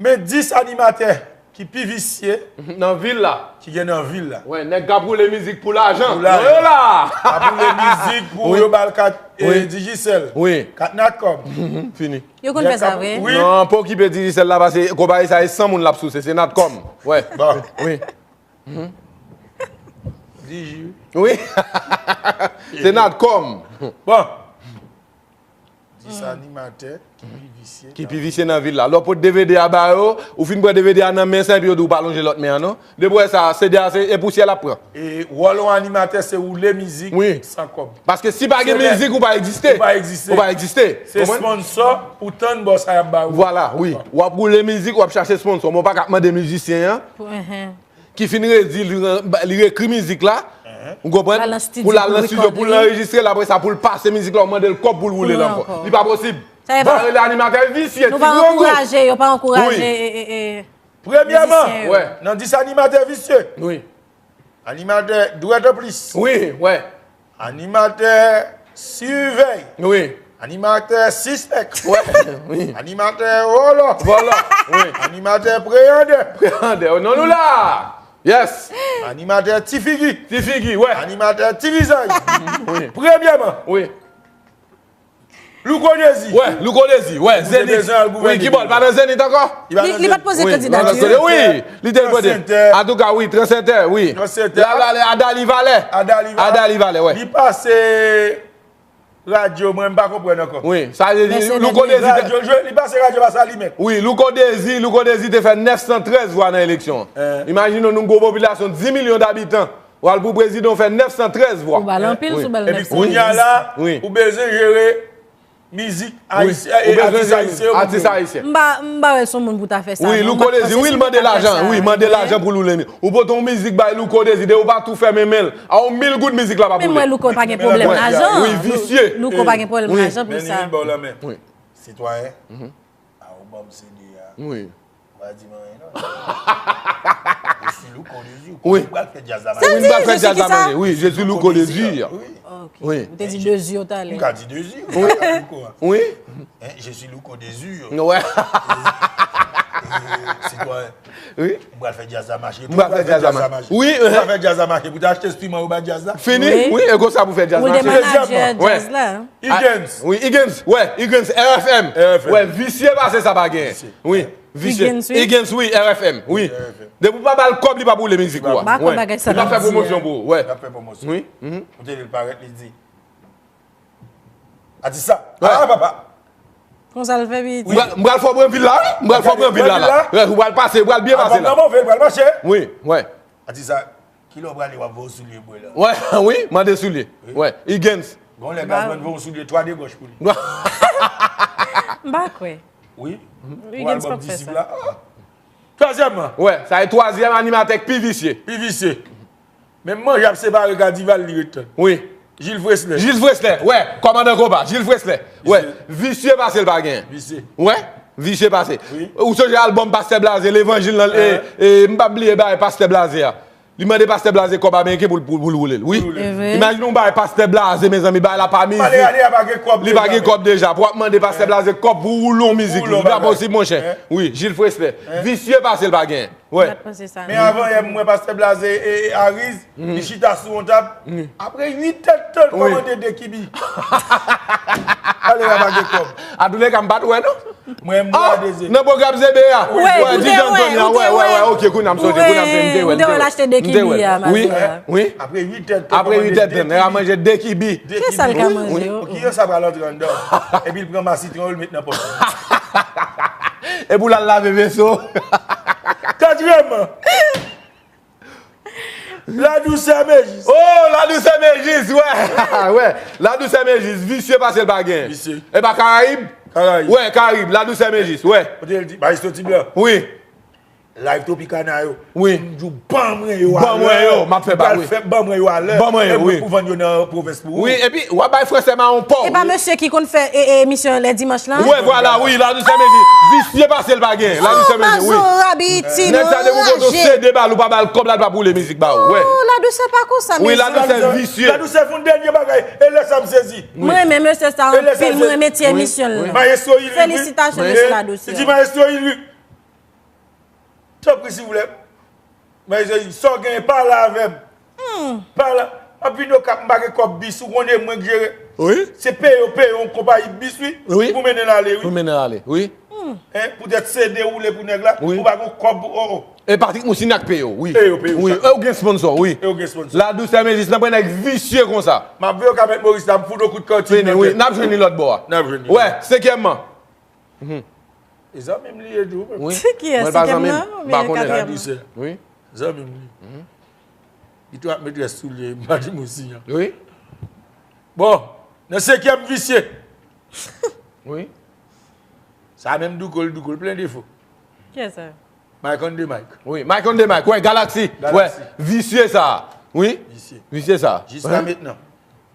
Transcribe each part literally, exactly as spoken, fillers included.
Men dis animatè ki pi visye nan vil la. Ki gen nan vil la. Wè, nèg k ap woule mizik pou lajan. Pou lajan. Yo la. Ap woule mizik pou yo ba l kat Digicel. Kat Natcom. Fini. Yo konn fè sa vre. Wi. Non, pa okipe Digicel la, paske konpayi sa e san moun l ap souse, se Natcom. Wè. Bon. Wi. Digi. Wi. Se Natcom. Bon. Dis animatè ki pi visye. Ki pi visye nan vil la. Lè w pot DVD a ba yo, ou fin pran DVD a nan men sa epi yo di w pa lonje lòt men an non. Depi w wè sa, CD a se e pousyè l ap pran. E wòl yon animatè se woule mizik Wi. San kòb. Paske si pa gen Se lè- mizik, ou pa egziste. Ou pa egziste. Ou pa egziste. Se Konprann? Sponsò pou tann bò sa y ap ba ou. Vwala, wi. W ap woule mizik, w ap chache sponsò. Men w pa ka ap mande mizisyen an Pou- ehe. ki fin redi, li, li ekri mizik la. Ou konprann? L al nan estidyo Pou l al pou nan estidyo, pou l rekòde. Anrejistre l, apre sa, pou l pase mizik la, ou mande l kòb pou l woule l Pou l ankò. ankò. Li pa posib. Sa e Sa pa- rele animatè visye, Nou ti pa grangou. Ankouraje, yo pa ankouraje. Wi. E, e, e, Premyèman, mizisyen yo. Wè. Nan dis animatè visye. Wi. Animatè dwèt an plis. Wi, wè. Animatè sivèy. Wi. Animatè sispèk. Wè. Wi. Animatè vòlò. Vòlò. Wi. Animatè preyandè. Preyandè. Non, nou la. Yes. Animatè ti figi. Ti figi, wè. Animatè ti vizaj. Wi. Premyèman, Wi. Louko Dezi. Wè, Louko Dezi. Wè, Zenith. Dezi al gouvène. Wi, ki bò l pa nan Zenith ankò? Li, li pa t poze Wi, kandidati. wi, wi. Li te poze. Transenter. Antouka, wi, Transenter, wi. Transenter. La, la, la, Adali Valè. Adali Valè. Adali Valè, wè. Li pase radyo, mwen m pa konprann ankò. Wi, sa vle di Mercedes Louko Benz. Dezi te Radyo jwe, li pase radyo pa sa li menm. Wi, Louko Dezi, Louko Dezi te fè nèf san trèz vwa nan eleksyon an. Eh. Imajine w, nou gwo popilasyon, dis milyon dabitan. W al pou prezidan, w fè nèf san trèz vwa. Ou ba l anpil, Wi. sou ba l Epi nèf san. Kounye a la, Wi. Ou bezwen jere mizik Wi. ayisyen, Ou bezwen atis jere ayisyen yo pou atis moun. Ayisyen. M pa, m pa wè se yon moun pou ta fè sa. Wi, Non, Louko m pa Dezi, panse wi, se l mande moun pou ta fè lajan. sa. Wi, mande lajan pou l woule. Ou pote yon mizik bay Louko Dezi, depi w pa tou fèmen men l. A yon mil goud mizik la pa pou Men mwen, l. Louko pa gen pwoblèm Wi. lajan. Wi, visye. Louko pa gen pwoblèm Wi. lajan pou Men sa. li ba w lanmen. Wi. Sitwayen, a ou ban m CD a. Wi. Ou pa di m anyen non. Je suis Louko Dezi. Wi. Ou pral fè djaz la Sa manje. Wi, m pral di fè ki djaz la sa? manje. Wi, je suis Louko Dezi. Wi. Ok. Wi. Ou te di Dezi yo talè. M ka di Dezi. M ka di Louko. Wi. Hein, je suis Louko Dezi. Wè. Sitwayen. Wi. M pral fè djaz la mache. M pral fè djaz la mache. Wi, M pral fè djaz la mache. Pou te achte enstriman yo ba djaz la. Fini? Wi. Wi, e konsa pou fè djaz Ou la. de Dezyèmman. manager Wè. djaz la. Higgins. Wi, Higgins. Wè, Higgins, R F M. R F M. Wè, visye pase sa pa gen. Wi. Visye. Higgins, wi. Higgins, wi, R F M. Wi. Depi w pa ba l kòb, li pa pou le mizik ou a. M pa konn bagay sa Li pa nan fè di pwomosyon a. Pou ou. Wè. L ap fè pwomosyon. Wi. Mhm. Ou te li l parèt, li di. Atis sa. Wè. Ah, papa. Konsa l fè piti. M pral, m pral fè yon vil la, wi. M pral fè yon vil la, la. Wè, ou pral pase, ou pral byen pase la. Avan move, pral mache. Wi, wè. Atis sa. Kilè w prale w ap voye w soulye pou la. Wè, wi, mande soulye. Wè, Higgins. Gon lè gazman voye w soulye twa degòch pou li. M pa kwè. Wi. Higgins p ap fè sa. Twazyèmman. Wè, sa e twazyèm animatè k pi visye. Pi visye. Menm manje ap separe Kadival li ret tann. Wi. Gilles Fresley. Gilles Fresley, wè, kòmandan konpa, Gilles Fresley. Wè, visye pase l pa gen. Visye. Wè, visye pase. Wi. Ou sonje albòm Pastè Blaze, levanjil nan, e, e, m p ap bliye bagay Pastè Blaze a. Li mande Pastè Blaze kòb ameriken pou l, pou, pou l woule l. Wi. Pou l woule l. E vre. Imajine yon bagay Pastè Blaze, mezanmi, bagay la pa mizik. Pale ane a pa gen kòb. Li pa gen kòb deja. Pou w ap mande Pastè Blaze kòb pou woule yon mizik. Pou woule Li pa bagay. Posib, monchè. Wi, Gilles Fresley. Visye pase l pa gen. Wè. Mwen pa t panse sa, Men non. Avan yè m wè Pastè Blaze e, e Ariz, li chita sou yon tab. Apre uit èdtan, l kòmande de kibi. Ale la pa gen kòb. Antouleka, m pa t wè, non. Mwen, m bwa deze. Nan pwogram Zebe a. Wè, ou te wè, ou te wè. Ok, kounye a m sonje, kounye a m sonje, m te wè, m te wè. Ou te wè l achte de kibi a, Wi, wi. Apre uit èdtan, Apre uit èdtan, nèg la manje de kibi. Kisa l ka manje? Ki yo sa pral antre anndan? Epi l pran masitron yo, l met nan pòch. E pou l al lave veso. Katriyèmman. La Douceur Mejis. Oh, La Douceur Mejis, wè. Wè. La Douceur Mejis, visye pase l pa gen. Visye. E pa Karayib? Karayib. Wè, Karayib, La Douceur Mejis, wè. Kote l di, maestro ti blan. Wi. Live Tropicana yo. Wi. M di w, ban mwen yo. Ban mwen yo, m ap fè ba, wi. Ban mwen yo alè. Ban mwen yo, wi. Pou vann yo nan pwovens pou ou. Wi, epi, w ap bay fransè mawon pa w. E pa mesye ki konn fè e, e, emisyon lè dimanch lan? Wè, vwala, wi, La Douceur Mejis. Visye pase l pa gen. La Douceur Mejis, wi. Mazo rabi ti Nèg sa depi w poto raje. C D ba l, ou pa ba l kòb la, l pa pou le mizik ba ou. Wè. Oh, La Douceur pa konsa, Wi, mesye. La Douceur visye. La Douceur foun dènye bagay. E lè sa m sezi. Mwen renmen mesye sa E lè sa anpil, m mwen sezi. renmen ti emisyon l lan. Maestro Ilwi. Felisitasyon, mesye La Douceur. Li di maestro Ilwi. Tanpri, silvouplè. Mwen di, sa w genyen, pale avè m. Pale. M ap vin Okap, m pa gen kòb bis, ou konnen mwen k jere. Wi. Se peye w, peye yon konpayi bis, wi. Wi. Pou mennen l ale, Pou wi. Mennen l ale, wi. Hein, poutèt se dewoule pou nèg la, Wi. ou pa gen kòb pou, oh, oh. E Patrick Moussignac peye w, wi. Peye w, peye w, Wi, chak. E w gen sponsor, wi. E w gen sponsor. La douceur men jis nan pran nèg visye konsa. M ap veye w ka met Moris la, m fout yon kout kòti. Fini, wi. N ap jwenn li lòt bò a. N ap jwenn li. Wè, senkyèmman. E zanmi m li ye tou. Wi. Kiyès Mwen pa ki ap zanmi nan? m, m pa konnen. Katriyèm. Douceur. Wi. Zanmi m li. Li tou ap met rès sou li, m pa di Moussignac. Wi. Bon, nan senkyèm visye. Wi. Sa menm Douko l, Douko l plen defo. Kiyès sa? Mike on the Mike. Wi, Mike on the Mike. Wè, Galaxy. Wè, Galaxy. Visye sa. Wi. Visye. Visye sa. Jiska mentnan.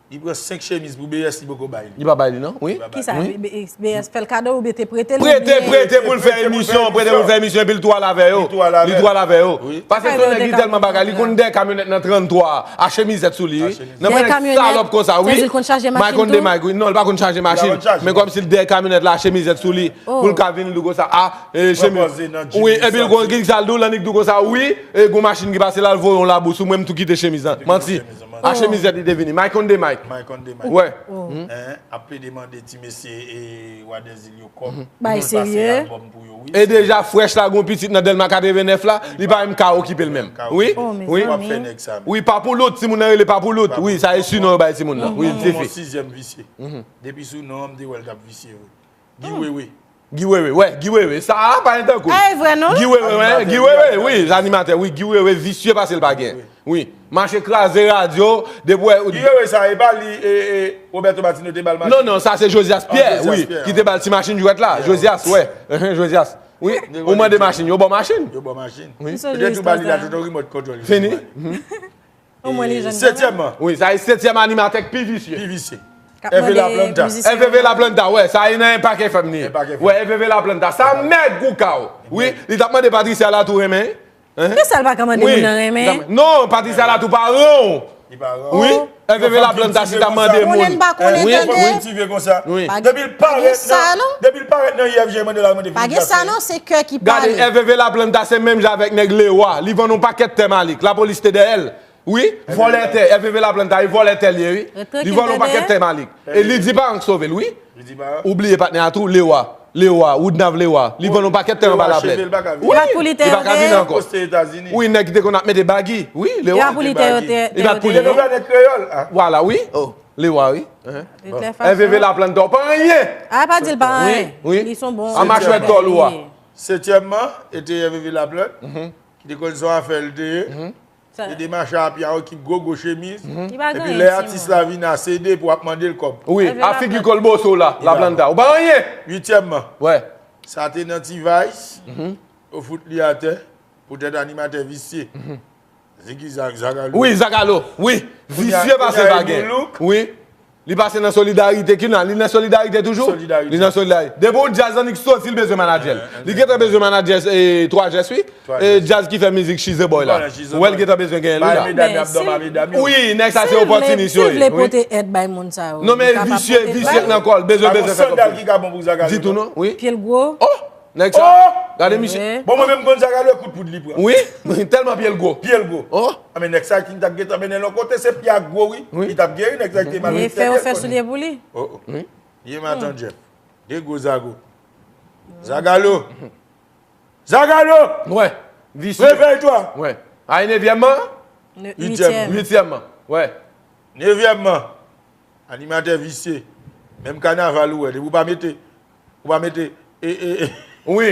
Li pran senk chemiz pou B S, li poko bay li. Li pa bay li non? Wi. Kisa? B S fè l kado oubyen te prete l? Prete, prete pou l fè emisyon, prete pou l fè emisyon, epi l tou al avè yo. Li tou al avè. Li tou al avè yo. Wi. Paske se yon nèg ki tèlman bagay, li konn dèyè kamyonèt nan trannntwa, a chemizèt sou li, wi. Nan pran nèg salòp konsa, wi. Sa vle di l konn chaje machin Mike on the tou? Mike, wi. Non, li pa konn chaje machin. Li pa konn chaje. Men kòmsi l dèyè kamyonèt la, a chemizèt sou li, pou l ka vin li konsa, a, e, chemiz. Wi, epi l konn ki sa l di w, l annik di w konsa, wi, e, gon machin ki pase la, l voye yon labou sou mwen, m tou kite chemiz lan. Manti. A chemizèt li te vini. Mike on the Mike. Mike on the Mike. Wè. Hein, ap plede mande ti mesye e Wa dèzil yo kòb. Bay Pou l pase serye? Albòm pou yo, wi. E deja Fresh la gon pitit nan Dèlma katrevenèf la, li pa menm ka okipe l menm. Wi. Oh, mes Wi. W ap fè amis. Nèg sa. Wi, pa pou lout, timoun nan rele pa pou lout. Wi, sa e sinon yo bay timoun nan. Wi, Mon tifi. Sizyèm visye. Depi sou non an, m te wè l t ap visye, wi. Guy Wewe. Guy Wewe, wè, Guy Wewe. Sa a pa gen tankou. A, e vre non? Guy Wewe, wè, Animatè Guy Wewe, wi, animatè, wi, Guy Wewe, visye pase l pa gen. Wi. Mache kraze radyo, depi wè. Guy Wewe sa, e pa li, e, e, Roberto Martino te ba l machin. Non, non, sa se Josias Pierre, Josias wi, Pierre, ki te ba l ti machin jwèt la. Josias, wè. Josias. Wi, ou mande machin, yo ba w machin. Yo ba w machin. Wi. Sou Petèt list ou ba li la sa. Tout yon remòt kontwòl. Fini. Omwen li jwenn. Setyèmman. Wi, sa e setyèm animatè k pi visye. Pi visye. K ap Hervé mande Laplanta. mizisyen. Hervé Laplanta, wè, sa e nan Impact F M li ye. Impact F M. Wè, Hervé Laplanta, sa mèg ou ka w. Wi, li t ap mande Patricia Latou renmen. Kisa l pa ka mande moun nan renmen? Non, Patricia Latou pa ran w. Li pa ran. Wi, Hervé Laplanta si t ap mande moun. Konnen m pa konnen, Wi, tande. wi. Kultive konsa. Wi. Depi l parèt sa, nan, non? Depi l parèt nan I F G, mande la mande Pa gen sa non, se kè ki Gade, pale. Hervé Laplanta se menm jan avèk nèg Lewa. Li vann yon pakèt tè Malik. Lapolis te dèyè l. Wi, vòlè tè. Hervé Laplanta, li vòlè tè li ye, wi. Li vòlè yon pakèt tè Malik. E li di paran k sove l, wi. Li di pa. Ou bliye patnè a tou, Lewa. Lewa, Woodnav Lewa. Li vann yon pakèt tè anba laplenn. Cheve l pa ka vin. Wi, Li pa pou li tè li pa ka vin yo. Ankò. Poste Etazini. Wi, nèg ki te konn ap mete bagi. Wi, Li Lewa. pa pou li tè yo tè. Li pa pou li, Te non. Planèt Kreyòl. Ah. Vwala, wi. Oh, Lewa, wi. De toute façon. Hervé Laplanta, pa anyen. A pa di l pa anyen. Wi. Li son bon. A machwè tòl ou a. Setyèmman, e te Hervé Laplanta. Ki te konn son afè l te ye. Sa- E de mache apya yon ekip gwo gwo chemiz. Li pa gen Epi anyen, lè Simon. Atis la vin a sede pou ap mande l kòb. Wi, Hervé a figi Laplanta. Kolboso la, Laplanta. Ou pa anyen. Uityèmman, Wè. Sa te nan T-Vice. Yo fout li atè. Poutèt animatè visye. Ziggy Zag, Zagalo. Wi, Zagalo. Wi. Visye pase pa gen. Wi. Li pase nan Solidarite ki nan, li nan Solidarite toujou? Solidarite. Li nan Solidarite. Depi yon djaz annik soti, li bezwen manadjè l. Li gentan bezwen manadjè e twa jès, wi. E djaz ki fè mizik She's a Boy la. Ou wè l gentan bezwen genyen l la. Medam y ap dòm a medam yo. Wi, nèg sa se opòtinis yo ye. Si l vle pote èd bay moun sa yo. Non, men visye, visye k nan kò l. Bezwen, bezwen fè kòb. Sandal ki ka bon pou Zagalo. Di tou non, wi. Pye l gwo. Oh, nèg sa. Gade misye. Bon, mwen menm konn Zagalo, kout poud li pran. Wi, tèlman pye l gwo. Pye l gwo. Oh. A men nèg sa ki t ap gentan mennen l yon kote, se pye a gwo wi. Li t ap geri nèg sa ki te mal. Li fè yo fè soulye pou li. Oh, oh. Ye matan Jeff. De gwo zago. Zagalo. Zagalo. Wè. Visye. Réveille-toi. Wè. A e nevyèmman? Uityèm. Uityèmman. Wè. Nevyèmman. Animatè visye. Menm kanaval ou wè, depi ou pa mete, ou pa mete, e, e, e. Wi.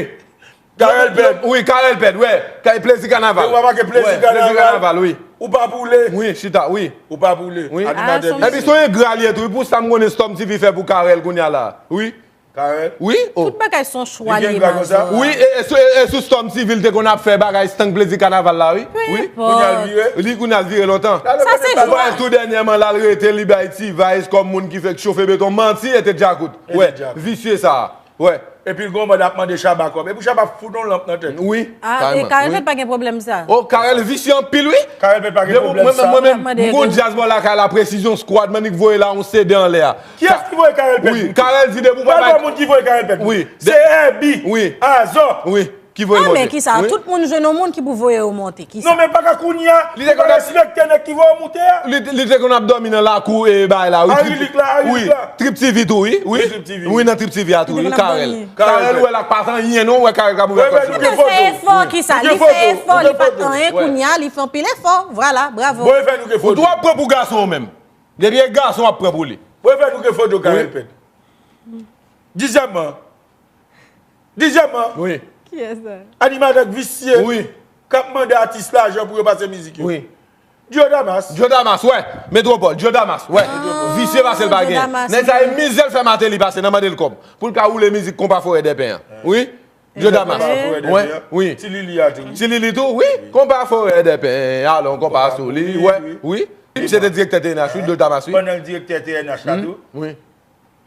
Karèl Pèd. Wi, Karèl Pèd, wè. Ka- Plezi kanaval. Ou pa make plezi Wè, plezi kanaval. Kanaval, wi. Ou pa boule. Wi, chita, wi. Ou pa boule. Wi. Animatè Ah, Epi visye. se yon gra li ye tou, wi, pou sa m konnen Storm T V fè pou Karèl kounye a la. Wi. Karèl. Wi, oh. Tout bagay se yon chwa Li gen li ye, gra konsa. Mazò. Wi, e, e sou, e sou Storm T V l te konn ap fè bagay stank plezi kanaval la, wi. Wi. Kounye a l vire. Li kounye a l vire lontan. Sa se Ou wè chwa. tou dènyèman la l rete li bay T-Vice kòm moun ki fèk chofe beton, manti e te djakout. E Wè, te djakout. Visye sa. Wè. Epi l gon mòd ap mande Shabba kòb. Epi Shabba fout yon lanp nan tèt. Wi. Ah, e Karèl Pèd pa gen pwoblèm sa. Oh, Karèl visye anpil, wi. Karèl Pèd pa gen Depi pwoblèm mwen, sa. mwen menm, Mande m gon tou. Djaz bò lakay la, Precision Squad, m annik voye la yon C D anlè a. Kiyès ki voye Karèl Pèd? Wi, Karèl di depi ou pa Pral bay ba moun ki voye Karèl Pèd. Wi. Se Herbie. Wi. Azò. Wi. Ki voye l monte. Ah, men kisa? Tout moun jwenn yon moun ki pou voye yo monte. Kisa? Non, men pa ka kounye a. Li te konn ap respekte nèg ki voye w monte a. Li, li te konn ap dòmi nan lakou e bagay la, wi. Arilik la, Arilik la. Wi, Trip T V tou, wi. Wi, Trip T V. Wi, nan Trip T V a tou, wi. Karèl. Karèl, ou wè l ak pa t anyen, non, ou wè Karèl k ap ouvè pòt yo. Li fè efò, kisa? Li fè efò, li pa t anyen, kounye a, li fè anpil efò. Vwala, bravo. Ou twò pran pou gason ou menm. Depi e gason w ap pran pou li. Mwen fè nou gen foto Karèl Pèn. Dizyèmman. Dizyèmman. Wi. Kiyès sa? Animatè k visye. Wi. K ap mande atis lajan pou yo pase mizik yo. Wi. Djo Damas. Djo Damas, wè. Metwopòl, Djo Damas, wè. Visye pase l pa gen. Nèg sa e mizè l fè Martelly pase nan mande l kòb. Pou l ka woule mizik Konpa Forè Dèpen an. Wi. Djo Damas. Wi. Ti Lili a tou. Ti Lili tou, wi. Konpa Forè Dèpen, alon konpa sou li, wi, wi. Misye te direktè T N H, wi, Djo Damas, wi. Pandan l direktè T N H la tou, wi.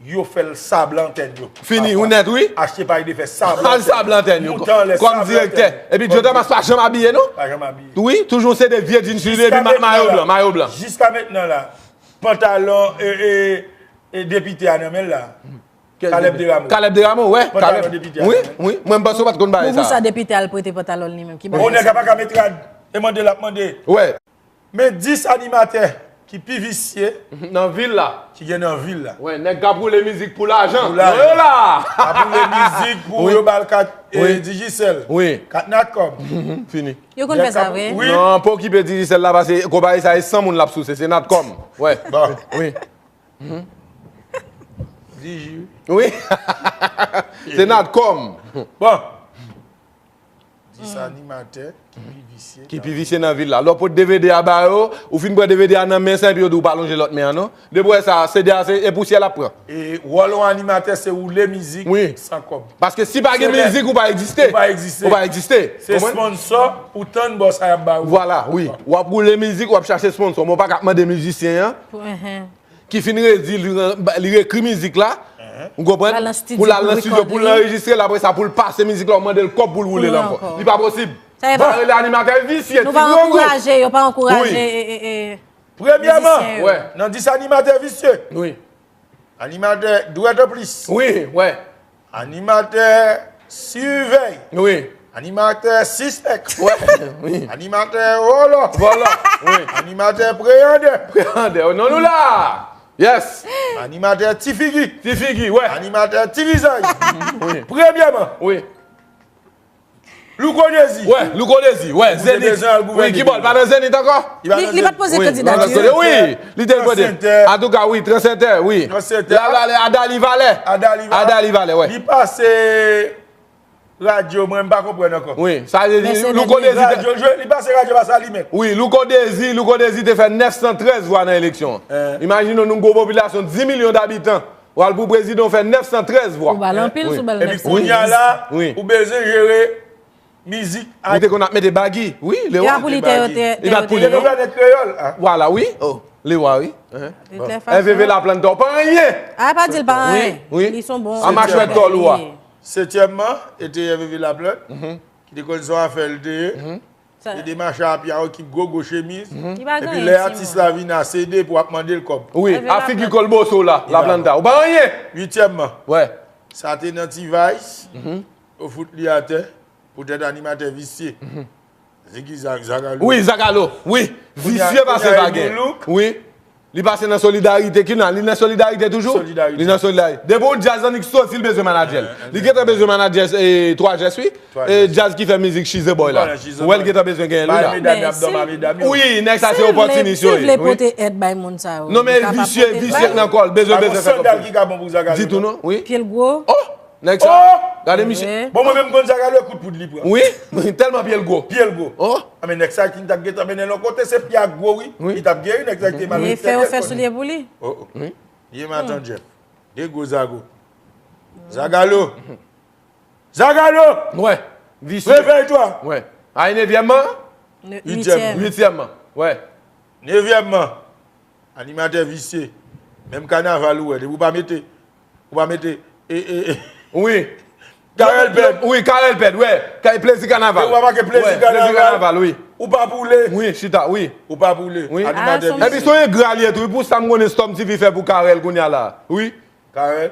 Yo fè l sab antèn yo. Fini, ou nèt, wi. Achte pay de fè sab antèn yo. Sab antèn yo. Kòm direktè. Epi Djo Damas pa janm abiye, non? Pa janm abiye. Wi, toujou se de vye jeans li, epi mayo blan, mayo blan. Jiska mentnan la, pantalon e, e, e depite a nan men l la. Caleb Desrameaux. Caleb Desrameaux, wè. Pantalon depite a. Wi, wi. Mwen, m panse w pa t konn bagay sa. Poukisa depite al prete pantalon li menm? Ki bagay sa? Bon, nèg la pa ka met rad. E mande l ap mande. Wè. Men dis animatè ki pi visye nan vil la. Ki gen nan vil la. Wè, nèg k ap woule mizik pou lajan. Pou lajan. Yo la. K ap woule mizik pou yo ba l kat, e, Digicel. Wi. Kat Natcom. Fini. Yo konn fè sa vre? Wi. Non, pa okipe Digicel la, paske konpayi sa e san moun l ap souse, se Natcom. Wè. Bon. Wi. Digi. Wi. Se Natcom. Bon. Dis animatè ki pi visye. Ki pi visye nan vil la. Lè w pot D V D a ba yo, ou fin pran D V D a nan men sa, epi yo di w pa lonje lòt men an, non. Depi w wè sa, C D a se, e pousyè l ap pran. E wòl yon animatè se woule mizik san kòb. Paske si pa gen mizik, ou pa egziste. Ou pa egziste. Ou pa egziste. Se sponsò pou tann bò sa y ap ba ou. Vwala, wi. W ap woule mizik, w ap chache sponsò. Men w pa ka ap mande mizisyen an. Pou, enhen. Ki fin redi, li, li rekri mizik la, ou konprann? Pou l al nan estidyo, pou l anrejistre l, apre sa, pou l pase mizik la, ou mande l kòb pou l woule l ankò. Li pa posib. Sa e pa. Sa rele animatè visye, ti gwo gwo. Nou pa ankouraje, yo pa ankouraje, e, e, e, mizisyen yo. Premyèman, nan dis animatè visye. Wi. Animatè dwèt an plis. Wi, wè. Animatè sivèy. Wi. Animatè sispèk. Wè, wi. Animatè vòlò. Vòlò, wi. Animatè preyandè. Preyandè, non nou la. Yes. Animatè ti figi. Ti figi, wè. Animatè ti vizaj. Wi. Premyèman. Wi. Louko Dezi. Wè, Louko Dezi, wè, Zenith. Wi, ki bò l pa nan Zenith ankò? Li, li pa t poze kandidati. Wi, li te poze. Antouka, wi, Transentè, wi. Transentè. La, la, la, Adali Valè. Adali Valè. Adali Valè, wè. Li pase radyo, mwen, m pa konprann ankò. Wi, sa vle di, Louko Dezi te. Radyo, li pase radyo, pa sa li menm. Wi, Louko Dezi, Louko Dezi te fè nèf san trèz vwa nan eleksyon an. Imajine w, nou gwo popilasyon, dis milyon dabitan. W al pou prezidan, w fè nèf san trèz vwa. Ou ba l anpil, si w ba l nèf san trèz. Epi kounye a la, ou bezwen jere mizik. Ou te konn ap mete bagi, wi, Lewa. E a pou li te, te, te, te, te. Li pa t pou li, non. Planèt Kreyòl, a. Vwala, wi. Oh, Lewa, wi. Enhen. Bon. Èveve Laplanta, w pa anyen. A, pa di l pa anyen. Wi, wi. Li son bon. A machwè tòl ou a. Setyèmman, e te Èveve Laplanta. Mhm. Ki te konn se yon afè l te ye. Mhm. Li te mache a pye a yon ekip gwo gwo chemiz. Mhm. Epi lè atis la vin a sede pou ap mande l kòb. Wi, a figi kolboso la, Laplanta. Ou pa anyen. Uityèmman. Wè. Sa te nan T-Vice. Mhm. Yo fout li atè. Poutèt animatè visye. Mhm. Ziggy Zag-, Zagalo. Wi, Zagalo, wi. Visye pase pa gen. Wi. Li pase nan Solidarite, ki nan, li nan Solidarite toujou? Solidarite. Li nan Solidarite. Depi yon djaz annik soti, li bezwen manadjè l. Li gentan bezwen manadjè, e, Twa Jès, wi. E, djaz ki fè mizik She's a Boy la. Ou wè l gentan bezwen genyen l, wi, la. Wi, nèg sa se opòtinis yo ye. Si w vle pote èd bay moun sa yo, non, men visye, visye nan kò l, bezwen, bezwen fè kòb. Sandal ki ka bon pou Zagalo. Di tou non, wi. Pye l gwo. Oh! Nèg sa, gade misye. Bon, mwen menm konn sa, gade kout poud li pran. Wi, tèlman pye l gwo. Pye l gwo. Oh. A, men nèg sa ki t ap gentan mennen l yon kote, se pye a gwo, wi. Wi. Li t ap geri, nèg sa ki te malfektè. Li fè yo fè soulye pou li. Oh, oh. Wi. Ye matan Jeff. De gwo zago. Zagalo. Zagalo! Wè. Visye. Réveille-toi. Wè. Ay, nevyèmman? Uityèm. Uityèmman. Wè. Nevyèmman. Animatè visye. Menm kanaval ou wè, depi ou pa mete, ou pa mete, e, e, e. Wi. Karèl Pèd. Wi, Karèl Pèd, wè. Ka-, plezi kanaval. Depi ou pa make plezi kanaval, wi. Ou pa poule. Wi, chita, wi. Ou pa poule. Wi. Animatè visye. Epi se yon engra li ye tou, wi, pou sa m konnen Storm T V fè pou Karèl kounye a la. Wi.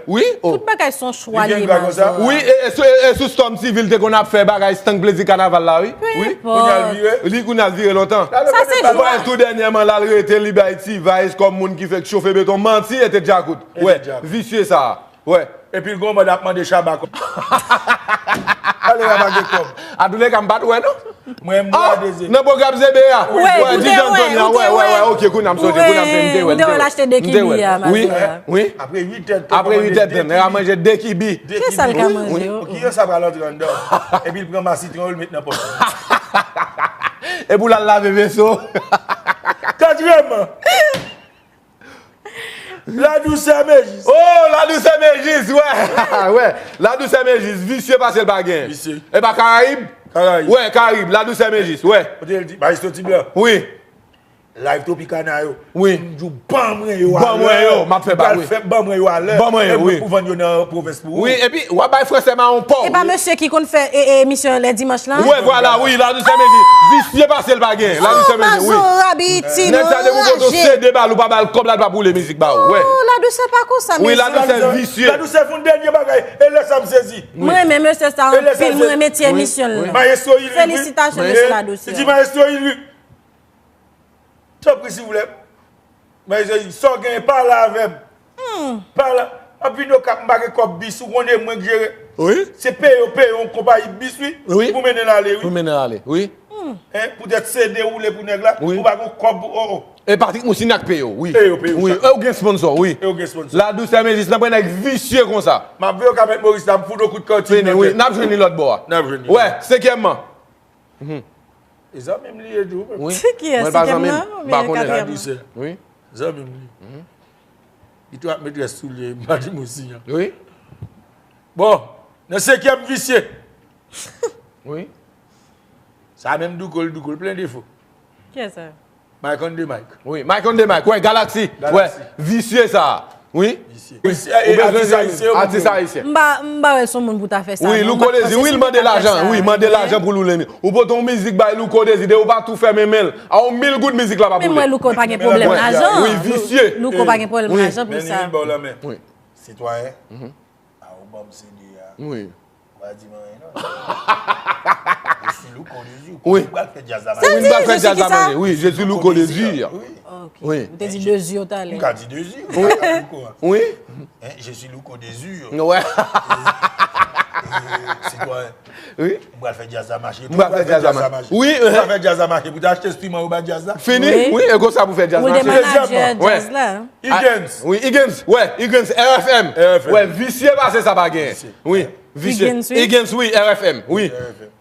Wi, oh. Tout bagay se yon chwa li ye, Majò. Wi, e sou Storm Civil te konn ap fè bagay stank plezi kanaval la, wi. Wi. Kounye a l vire. Li kounye a l vire lontan. Sa se chwa. Ou wè tou dènyèman la l rete li bay T-Vice kòm moun ki fèk chofe beton. Manti, e te Djakout. Wè, visye sa. Wè. Epi l gon mòd ap mande Shabba kòb. Ale la pa gen kòb. Antouleka, m pa t wè non. Mwen m bwè de ze. Nan pwogram ze be a. Wi, wi, wi, ok, kounye a m sonje, kounye a m sonje, m te wè, m te wè. Wi, wi. Apre uit è tan, apre uit è tan, nèg la manje de kibi. Kisa l ka manje? Ki yo sa pral antre anndan? Epi l pran masitwon yo l met nan pòch. Epi l al lave veso. Katriyèmman. La douceur Mejis. Oh, la douceur Mejis, wè. Wè. La douceur Mejis, visye pase l pa gen. Visye. E pa Karayib? Karayib. Wè, Karayib, la douceur Mejis, wè. Kote l di, Maestro Ti Blan. Wi. Live Tropicana yo. Wi. M di w ban mwen yo alè. Ban mwen yo, m ap fè ba, wi. Ban mwen yo alè. Ban mwen yo, wi. Pou vann yo nan pwovens pou ou. Wi, epi w ap bay fransè mawon pa w. E pa mesye ki konn fè emisyon lè dimanch lan? Wè, vwala, wi, la douceur Mejis. Visye pase l pa gen. La douceur Mejis, wi. Nèg sa depi w pote yon C D ba l, ou pa ba l kòb la, l p ap woule mizik ba ou. Wè. Oh, la douceur pa konsa, mesye. Wi, la douceur visye. La douceur fè yon dènye bagay. E lè sa m sezi. Mwen renmen mesye sa anpil, mwen renmen ti emisyon l lan. Felisitasyon, mesye la douceur. Li di Maestro Ilri. Tanpri, silvouplè. Mwen di, sa w genyen, pale avè m. Pale. M ap vin Okap, m pa gen kòb bis, ou konnen mwen k jere. Wi. Se peye yo, peye yon konpayi bis, wi. Wi. Pou mennen l ale, wi. Pou mennen l ale, wi. Hein, poutèt C D woule pou nèg la, ou pa gen kòb, oh, oh. E Patrick Moussignac peye w, wi. Peye yo, peye yo. Wi, e ou gen sponsò, wi. E ou gen sponsò. La douceur Mejis, nan pran nèg visye konsa. M ap veye Okap met Moris la, m fout yon kout kantin. Fini, wi. N ap jwenn li lòt bò a. N ap jwenn li. Wè, senkyèmman. E zanmi m li ye tou. Wi. Se kiyès? Mwen pa zanmi m, m pa konnen. Ladouceur. Wi. Zanmi m li. Li tou ap metrès soulye, m pa di m osi an. Wi. Bon, nan senkyèm visye. Wi. Sa menm Douko l, Douko l plen defo. Kiyès sa? Mike on the Mike. Wi, Mike on the Mike. Wè, Galaxy. Wè, visye sa. Wi. Visye. Ou bezwen jwenn atis ayisyen. M pa, m pa wè se yon moun pou ta fè sa. Wi, Louko Dezi, wi, l mande lajan, wi, mande lajan pou l woule. Ou pote yon mizik bay Louko Dezi, depi ou pa tou fèmen men l. A yon mil goud mizik la p ap woule. Men mwen Louko pa gen pwoblèm lajan. Wi, visye. Louko pa gen pwoblèm lajan pou sa. Wi. Sitwayen. A ou ban m C D a. Wi. Ou pa di m anyen non. Je suis Louko Désir. Wi. Ou pral fè djaz la mache. Wi, m pral fè djaz la mache. Wi, je suis Louko Désir. Wi. Ok. Wi. Ou te di Désir talè. M ka di Désir. Wi. Wi. Hein, je suis Louko Désir. Wè. Sitwayen. Wi. M pral fè djaz la mache. M pral fè djaz la mache. Wi. M pral fè djaz la mache. Pou ta achte enstriman yo ba djaz la. Fini? Wi, e konsa pou fè djaz mache. Dezyèmman. Wi. Higgins. Wi, Higgins. Wè, Higgins, R F M. Wè, visye pase sa pa gen. Wi, visye. Higgins, wi. Higgins, wi, R F M. Wi.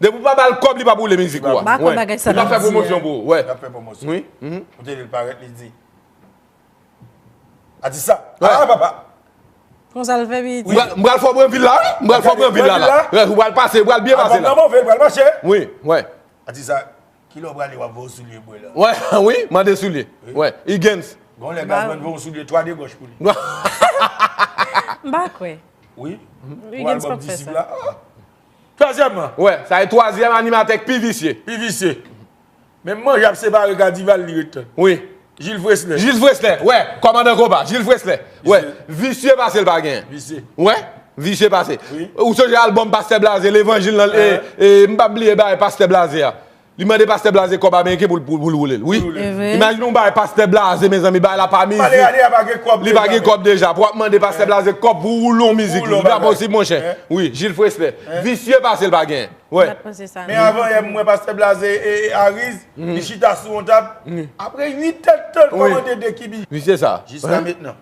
Depi w pa ba l kòb, li p ap woule mizik ou a. Li p ap fè pwomosyon pou ou. Wè. Li p ap fè pwomosyon. Wi. Ou tande l parèt, li di. Atis sa. Ah, papa. Konsa l fè piti. M pral fò Branvil la, wi. M pral fò Branvil la, la. Ou pral pase, ou pral byen pase la. Albòm nan move, l pral mache. Wi, wè. Atis sa, kilè w prale w ap voye soulye mwen la? Wè, wi, mande soulye. Wè, Higgins. Gon lè Gazman voye yon soulye twa de gòch pou li. M pa kwè. Wi. Pou albòm Disip la. Twazyèmman. Wè, sa e twazyèm animatè k pi visye. Pi visye. Menm manje ap separe Gadival li ret tann. Wi. Gilles Fresley. Gilles Fresley, wè, kòmandan konpa, Gilles Fresley. Wè, visye pase l pa genyen. Visye. Wè, visye pase. Wi. Ou sonje albòm Pastè Blaze, Levanjil nan, e, e, m p ap bliye bagay Pastè Blaze a. Li mande Pastè Blaze kòb ameriken pou, pou, pou l woule l, wi. Pou l woule l. Imajine yon bagay Pastè Blaze, mezanmi, bagay la pa mizik. Li pa gen kòb deja. Pou w ap mande Pastè Blaze kòb pou w woule yon mizik, li pa posib, monchè. Wi, Gilles Fresley. Visye pase l pa genyen. Wè. Men avan yè, m wè Pastè Blaze e, e Ariz, li chita sou yon tab. Apre uit èdtan, l kòmande de kibi. Visye sa. Jiska mentnan.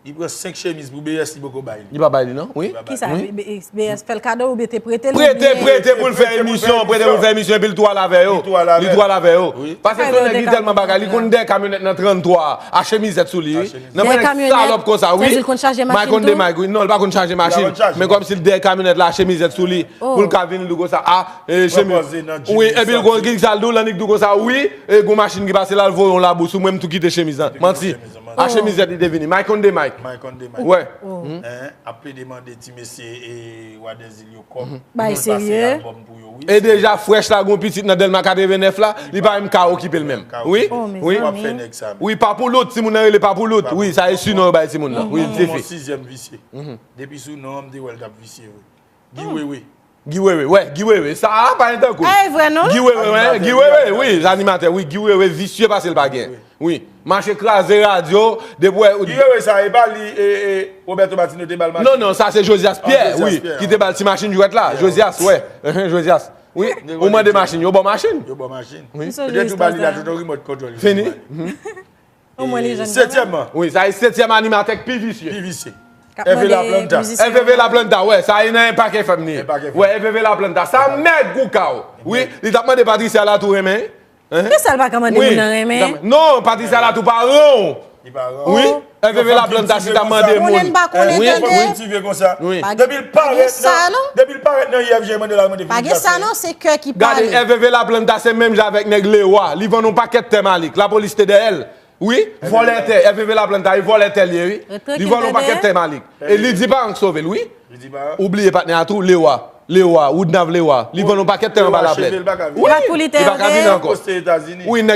Li pran senk chemiz pou B S, li poko bay li. Li pa bay li, non? Wi. Kisa? B S fè l kado oubyen te prete l? Prete, prete pou l fè emisyon, prete pou l fè emisyon, epi l tou al avè yo. Li tou al avè yo. Paske Sonèg li tèlman bagay, li konn dèyè kamyonèt nan tranntwa a, a chemizèt sou li, wi. Nan mwen nèg salòp konsa, wi. Mike on the Mike, wi. Non, li pa konn chaje machin. Men kòmsi l dèyè kamyonèt la, a chemizèt sou li. Pou l ka vin, li konsa, a, e, chemiz. Wi, epi l konn ki sa l di w, l annik di w konsa, wi, e, gon machin ki pase la, l voye yon labou sou mwen, m tou kite chemiz lan. Manti. Achte mizèt li te vini. Mike on the mic. Mike on the mic. Wè. Hein, ap plede mande ti mesye e Wa dèzil yo kòb. Bay Pou pase serye? Album pou yo, wi. E deja Fresh la gon pitit nan Delma katrevenèf la, li pa menm ka okipe l menm. Wi. Oh, mes Wi. W ap fè amis. nèg sa. Wi, pa pou lout, timoun nan rele pa pou lout. Wi, sa e si non yo bay timoun nan. Wi, Mon dife. Sizyèm visye. Depi sou non an, m te wè l t ap visye vre. Guy Wewe. Guy Wewe, wè, Guy Wewe. Sa a pa gen tankou. Ah, e vre non? Guy Wewe, wè, Animatè, Guy Wewe, animatè. Wi, animatè, wi, Guy Wewe visye pase l pa gen. Wi. Mache kraze radyo, depi wè. Guy Wewe sa, e pa li, e, e, Roberto Martino te ba l mache. Non, non, sa se Josias Pierre, Josias wi, Pierre, ki te ba l ti machin jwèt la. Josias, wè. Josias, wi. Ou mande machin, yo ba w machin. Yo ba w machin. Wi. Sou Petèt ou ba li la Josias tout yon remote control. Fini. Omwen li jwenn Setyèm. Wi, sa e setyèm animatè k pi visye. Pi visye. K ap Hervé mande Laplanta. mizisyen Hervé yo. Laplanta, wè, sa e nan Enpak F M li ye. Enpak F M. Wè, Hervé Laplanta, sa mèg ou ka w. Wi, li t ap mande Patricia Latou renmen. Kisa l pa ka mande Wi. Moun nan renmen? Non, Patricia Latou pa ran w. Li pa ran. Wi, Hervé Laplanta si t ap mande moun. Konnen pa konnen Wi. tande. Ti vye konsa. Wi. Pa Depi l parèt sa, nan, non. Depi l parèt nan I F G, mande la mande Pa gen sa non, se kè ki Gade, pale. Hervé Laplanta se menm jan avèk nèg Lewa. Li vann yon pakèt tè Malik. Lapolis te dèyè l. Wi, vòlè tè. Hervé Laplanta, e vòlè tè li ye, wi. Li vann yon pakèt tè Malik. E li di pa an k sove l, wi. Li di pa. Ou bliye patnè a tou, Lewa. Lewa, Woodnav Lewa. Li vann yon pakèt tè anba Lewa, laplèn. cheve l pa ka vini. Wi, Pa pou li te li pa ka vini andeya. ankò. Poste Etazini. Wi, nèg